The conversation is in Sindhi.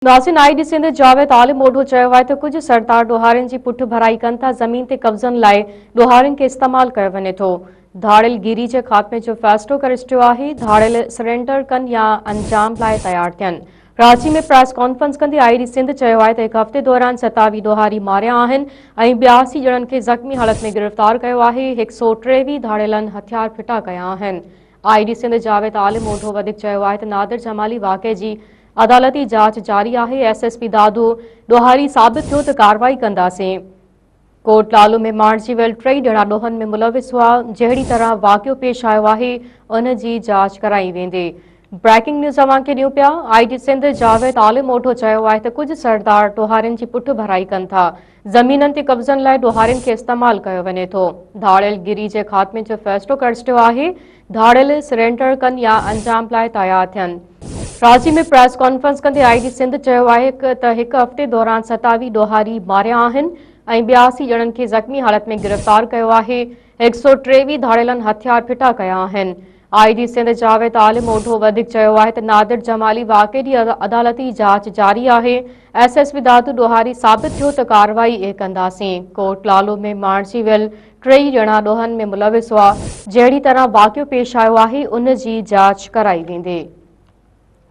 ناظرين I جي سنڌ جاويد عالم اوڍو چيو آهي ته ڪجهه سردار ڏوهارين جي پٺ ڀرائي ڪن ٿا، زمين تي قبضن لاء ڏوهارين کي استعمال ڪيو وڃي ٿو، ڌاڙيل گيري جي خاتمي جو فيصلو ڪري ڇڏيو آهي، ڌاڙيل سرينڊر ڪن يا انجام لاء تيار ٿين. ڪراچي ۾ پريس ڪانفرنس ڪندي آء جي سنڌ چيو آهي ته هڪ هفتي دوران 27 ڏوهاري ماريا آهن ۽ 82 ڄڻن کي زخمي حالت ۾ گرفتار ڪيو آهي، هڪ سئو 23 ڌاڙيلن هٿيار ڦٽا ڪيا آهن. آء جي سنڌ جاويد عالم اوڍو وڌيڪ چيو آهي ته نادر جمالي واقعي جي عدالتي جاچ جاري آهي، ايس ايس پي دادو ڏوهاري ثابت ٿيو ته ڪارروائي ڪنداسين. ڪوٽ لالو ۾ مارجي ويل ٽئي ڄڻا ڏوهن ۾ ملوث هئا، جهڙي طرح واقعو پيش آيو آهي ان جي جاچ ڪرائي ويندي. بريڪنگ نيوز اوهان کي ڏيون پيا، آء جي سنڌ جاويد عالم اوڍو چيو آهي ته ڪجهه سردار ڏوهارين جي پٺ ڀرائي ڪن ٿا، زمينن تي قبضن لاء ڏوهارين کي استعمال ڪيو وڃي ٿو، ڌاڙيل گيري جي خاتمي جو فيصلو ڪري ڇڏيو آهي، ڌاڙيل سرينڊر ڪن يا انجام لاء تيار ٿين. ڪراچي ۾ پريس ڪانفرنس ڪندي آء جي سنڌ چيو آهي ته هڪ هفتي دوران 27 ڏوهاري ماريا آهن ۽ 82 ڄڻن کي زخمي حالت ۾ گرفتار ڪيو آهي، 123 ڌاڙيلن هٿيار ڦٽا ڪيا آهن. آء جي سنڌ جاويد عالم اوڍو وڌيڪ چيو آهي ته نادر جمالي واقعي جي عدالتي جاچ جاري آهي، ايس ايس پي دادو ڏوهاري ثابت ٿيو ته ڪارروائي اهي ڪنداسين، ڪوٽ لالو ۾ مارجي ويل ٽيئي ڄڻا ڏوهن ۾ ملوث هئا، جهڙي طرح واقعو پيش آيو آهي ان جي جاچ ڪرائي ويندي.